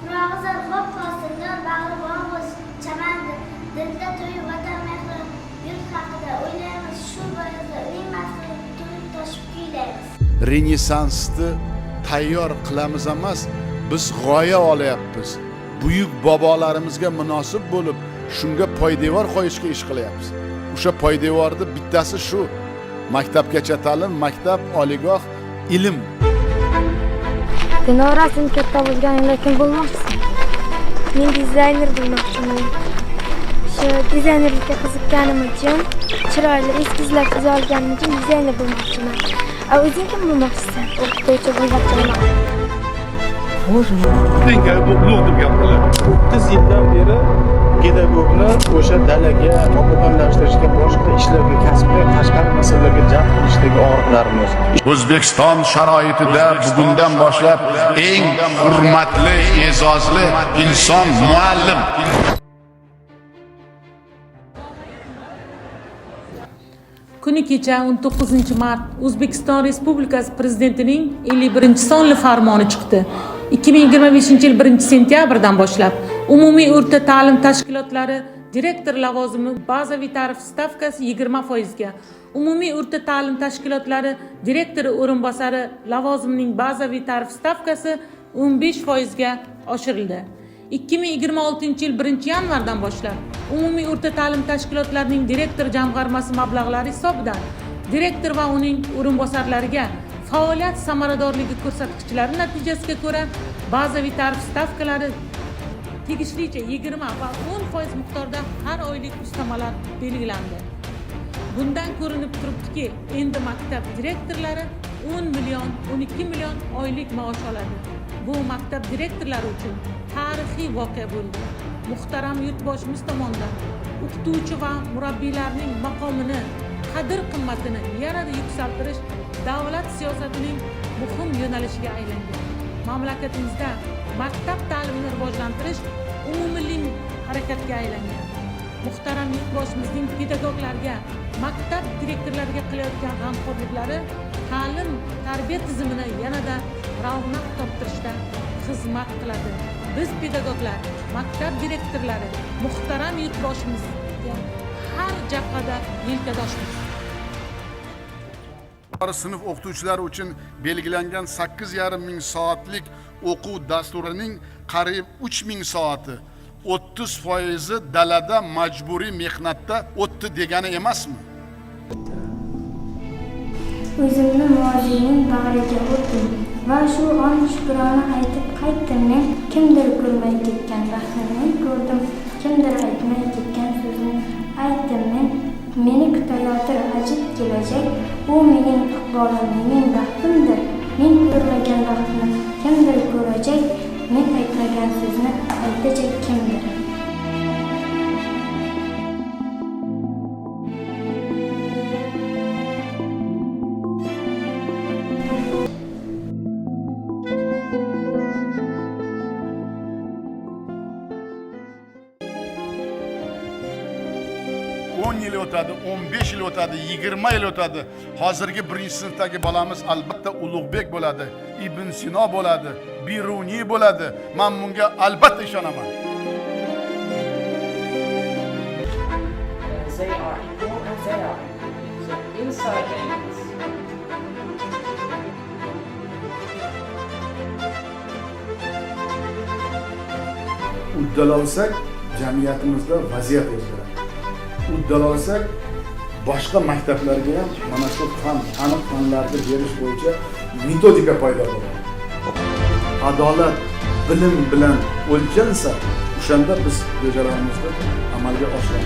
Qurog'i zarbob qolsin, bag'ri bo'm-bo'sh chamandir. Dilda to'yib vatan mehri, yurt haqida o'ylaymiz. Shu boisda uning madhini to'lib toshib kuylaymiz. Renessansni tayyor qilamiz emas, biz g'oya olyapmiz. Buyuk bobolarimizga munosib bo'lib, shunga poydevor qo'yishga ish qilyapmiz. O'sha poydevorni bittasi shu: maktabgacha ta'lim, maktab, oliygoh, ilm. Dinora, sen katta bo'lganingda kim bo'lmoqchisan? Men dizayner bo'lmoqchiman. Shu dizaynerlikka qiziqqanim uchun, chiroyli eskizlar chiza olganim uchun dizayner bo'lmoqchiman. A o'zing kim bo'lmoqchisan? O'qituvchi bo'lmoqchiman. Ulug' deb gapiradi. 30 yildan beri pedagogni o'sha dalaga obodonlashtirishga, boshqa ishlarga, kasbga tashqari masalalarga jalb qilishdagi og'riqlarimiz. O'zbekiston sharoitida bugundan boshlab eng hurmatli, e'zozli inson muallim. Kuni kecha, 19 mart, O'zbekiston Respublikasi Prezidentining 51 sonli farmoni chiqdi. 2025 yil 1 sentyabrdan boshlab umumiy o'rta ta'lim tashkilotlari direktor lavozimi bazaviy tarif stavkasi 20 foizga, umumiy o'rta ta'lim tashkilotlari direktori o'rinbosari lavozimining bazaviy tarif stavkasi 15 foizga oshirildi. 2026 yil 1 yanvardan boshlab umumiy o'rta ta'lim tashkilotlarining direktor jamg'armasi mablag'lari hisobidan direktor va uning o'rinbosarlariga faoliyat samaradorligi ko'rsatkichlari natijasiga ko'ra bazaviy tarif stavkalari tegishlicha 20 va 10% miqdorda har oylik ustamalar belgilandi. Bundan ko'rinib turibdiki, endi maktab direktorlari 10 million, 12 million oylik maosh oladi. Bu maktab direktorlari uchun tarixiy voqea bo'ldi. Muhtaram yurtboshimiz tomonidan o'qituvchi va murabbiylarning maqomini, qadr qimmatini yanada yuksaltirish davlat siyosatining muhim yo'nalishiga aylangan. Mamlakatimizda maktab ta'limini rivojlantirish umummilliy harakatga aylangan. Muhtaram yurtboshimizning pedagoglarga, maktab direktorlariga qilayotgan g'amxo'rliklari ta'lim tarbiya tizimini yanada ravnaq toptirishda xizmat qiladi. Biz, pedagoglar, maktab direktorlari muhtaram yurtboshimizga har jabhada yelkadoshmiz. Yuqori sinf o'qituvchilari uchun belgilangan 8,5 ming soatlik o'quv dasturining qariyb 3 ming soati, 30 foizi dalada majburiy mehnatda o'tdi degani emasmi? O'zimni moziyning bag'riga urdim va shu on shukrona aytib qaytdim men. Kimdir ko'rmay ketgan baxtni men ko'rdim, kimdir aytmay ketgan so'zni aytdim men. Meni kutayotir ajib kelajak, u mening iqbolim, mening baxtimdir. Men ko'rmagan baxtni kimdir ko'rajak, men aytmagan so'zni aytajak kimdir. 10 yil o'tadi, 15 yil o'tadi, 20 yil o'tadi, hozirgi birinchi sinfdagi bolamiz albatta Ulug'bek bo'ladi, Ibn Sino bo'ladi, Beruniy bo'ladi. Man bunga albatta ishonaman. They are equal and they are equal. So inside angles. Uddalolsak, jamiyatimizda vaziyat o'zgaradi. Uddalolsak, boshqa maktablarga ham mana shu fan, aniq fanlarni berish bo'yicha metodika paydo bo'ladi. Adolat bilim bilan o'lchansa, o'shanda biz rejalarimizni amalga oshiramiz.